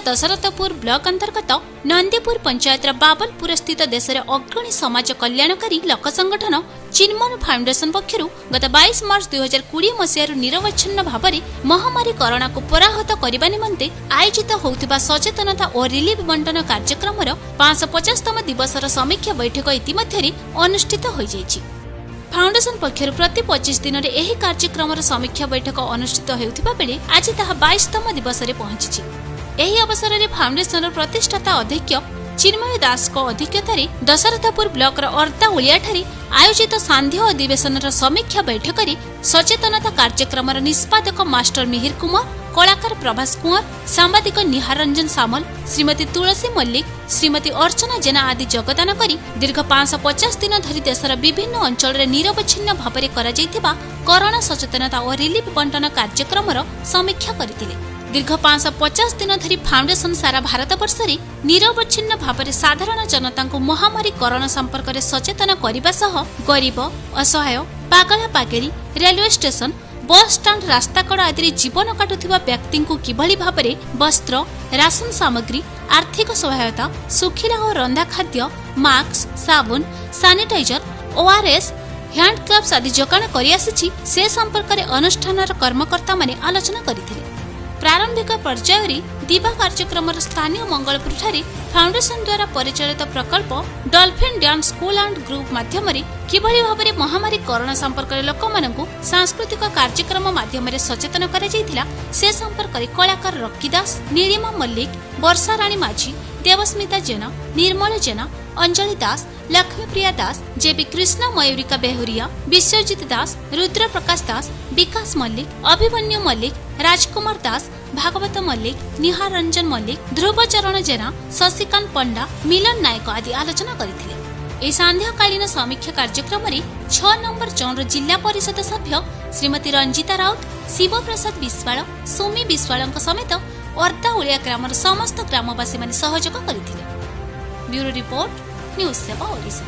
Dasarathpur block ଅନ୍ତର୍ଗତ ନନ୍ଦୀପୁର ପଞ୍ଚାୟତର ବାବଲପୁରସ୍ଥିତ ଦେଶରେ ଅଗ୍ରଣୀ ସମାଜ କଲ୍ୟାଣକାରୀ ଲୋକ ସଂଗଠନ ଚିନ୍ମୟ ଫାଉଣ୍ଡେସନ ପକ୍ଷରୁ ଗତ 22 ମାର୍ଚ୍ଚ 2020 ମସିହାରୁ ନିରବଚ୍ଛିନ୍ନ ଭାବରେ ମହାମାରୀ କରୋନାକୁ ପରାହତ କରିବା ନିମନ୍ତେ ଆୟୋଜିତ ହେଉଥିବା ସଚେତନତା ଓ ରିଲିଫ ବଣ୍ଟନ କାର୍ଯ୍ୟକ୍ରମର 550ତମ ଦିବସର ସମୀକ୍ଷା ବୈଠକ ଇତିମଧ୍ୟରେ ଅନୁଷ୍ଠିତ ହୋଇଯାଇଛି। ଫାଉଣ୍ଡେସନ ପକ୍ଷରୁ ପ୍ରତି 25 ଦିନରେ ଏହି କାର୍ଯ୍ୟକ୍ରମର ସମୀକ୍ଷା ବୈଠକ ଅନୁଷ୍ଠିତ ହେଉଥିବା ବେଳେ ଆଜି ତାହା 22ତମ ଦିବସରେ ପହଞ୍ଚିଛି। ଏହି ଅବସରରେ ଫାଉଣ୍ଡେସନର ପ୍ରତିଷ୍ଠାତା ଅଧ୍ୟକ୍ଷ ଚିନ୍ମୟ ଦାସଙ୍କ ଅଧ୍ୟକ୍ଷତାରେ ଦଶରଥପୁର ବ୍ଲକର ଅର୍ଦ୍ଦା ଓଳିଆଠାରେ ଆୟୋଜିତ ସାନ୍ଧ୍ୟ ଅଧିବେଶନର ସମୀକ୍ଷା ବୈଠକରେ ସଚେତନତା କାର୍ଯ୍ୟକ୍ରମର ନିଷ୍ପାଦକ ମାଷ୍ଟର ମିହିର କୁମାର, କଳାକାର ପ୍ରଭାସ କୁମାର, ସାମ୍ବାଦିକ ନିହାର ରଞ୍ଜନ ସାମଲ, ଶ୍ରୀମତୀ ତୁଳସୀ ମଲ୍ଲିକ, ଶ୍ରୀମତୀ ଅର୍ଚ୍ଚନା ଜେନା ଆଦି ଯୋଗଦାନ କରି ଦୀର୍ଘ 550 ଦିନ ଧରି ଦେଶର ବିଭିନ୍ନ ଅଞ୍ଚଳରେ ନିରବଚ୍ଛିନ୍ନ ଭାବରେ କରାଯାଇଥିବା କରୋନା ସଚେତନତା ଓ ରିଲିଫ ବଣ୍ଟନ କାର୍ଯ୍ୟକ୍ରମର ସମୀକ୍ଷା କରିଥିଲେ। ଦୀର୍ଘ 550 ଦିନ ଧରି ଫାଉଣ୍ଡେସନ ସାରା ଭାରତବର୍ଷରେ ନିରବଚ୍ଛିନ୍ନ ଭାବରେ ସାଧାରଣ ଜନତାଙ୍କୁ ମହାମାରୀ କରୋନା ସମ୍ପର୍କରେ ସଚେତନ କରିବା ସହ ଗରିବ, ଅସହାୟ, ପାଗଳା ପାଗେଳି, ରେଲୱେ ଷ୍ଟେସନ, ବସ୍ଷ୍ଟାଣ୍ଡ, ରାସ୍ତାକଡ଼ ଆଦିରେ ଜୀବନ କାଟୁଥିବା ବ୍ୟକ୍ତିଙ୍କୁ କିଭଳି ଭାବରେ ବସ୍ତ୍ର, ରାସନ ସାମଗ୍ରୀ, ଆର୍ଥିକ ସହାୟତା, ଶୁଖିଲା ଓ ରନ୍ଧା ଖାଦ୍ୟ, ମାସ୍କ, ସାବୁନ, ସାନିଟାଇଜର, ଓଆରଏସ୍, ହ୍ୟାଣ୍ଡ ଗ୍ଲୋଭ୍ସ ଆଦି ଯୋଗାଣ କରିଆସିଛି, ସେ ସମ୍ପର୍କରେ ଅନୁଷ୍ଠାନର କର୍ମକର୍ତ୍ତାମାନେ ଆଲୋଚନା କରିଥିଲେ। ପ୍ରାରମ୍ଭିକ ପର୍ଯ୍ୟାୟରେ ଦିବା କାର୍ଯ୍ୟକ୍ରମର ସ୍ଥାନୀୟ ମଙ୍ଗଳପୁରଠାରେ ଫାଉଣ୍ଡେସନ ଦ୍ୱାରା ପରିଚାଳିତ ପ୍ରକଳ୍ପ dolphin dance school and group ମାଧ୍ୟମରେ କିଭଳି ଭାବରେ ମହାମାରୀ କରୋନା ସମ୍ପର୍କରେ ଲୋକମାନଙ୍କୁ ସାଂସ୍କୃତିକ କାର୍ଯ୍ୟକ୍ରମ ମାଧ୍ୟମରେ ସଚେତନ କରାଯାଇଥିଲା, ସେ ସମ୍ପର୍କରେ କଳାକାର ରକି ଦାସ, ନୀଳିମା ମଲ୍ଲିକ, ବର୍ଷାରାଣୀ ମାଝୀ, ଦେବସ୍ମିତା ଜେନା, ନିର୍ମଳ ଜେନା, ଅଞ୍ଜଳି ଦାସ, ଲକ୍ଷ୍ମୀପ୍ରିୟା ଦାସ, ଜେବି କୃଷ୍ଣ ମୟୂରିକା ବେହୁରିଆ, ବିଶ୍ୱଜିତ ଦାସ, ରୁଦ୍ର ପ୍ରକାଶ ଦାସ, ବିକାଶ ମଲ୍ଲିକ, ଅଭିମନ୍ୟୁ ମଲ୍ଲିକ, ରାଜକୁମାର ଦାସ, ଭାଗବତ ମଲ୍ଲିକ, ନିହାର ରଞ୍ଜନ ମଲ୍ଲିକ, ଧ୍ରୁବଚରଣ ଜେନା, ଶଶିକାନ୍ତ ପଣ୍ଡା, ମିଲନ ନାୟକ ଆଦି ଆଲୋଚନା କରିଥିଲେ। ଏହି ସାନ୍ଧ୍ୟକାଳୀନ ସମୀକ୍ଷା କାର୍ଯ୍ୟକ୍ରମରେ 6 ନମ୍ବର ଜୋନ୍ର ଜିଲ୍ଲା ପରିଷଦ ସଭ୍ୟ ଶ୍ରୀମତୀ ରଞ୍ଜିତା ରାଉତ, ଶିବପ୍ରସାଦ ବିଶ୍ୱାଳ, ସୁମି ବିଶ୍ୱାଳଙ୍କ ସମେତ ଅର୍ଦ୍ଦା ଓଳିଆ ଗ୍ରାମର ସମସ୍ତ ଗ୍ରାମବାସୀମାନେ ସହଯୋଗ କରିଥିଲେ। ବ୍ୟୁରୋ ରିପୋର୍ଟ, ନ୍ୟୁଜ୍ ସେବା ଓଡ଼ିଶା।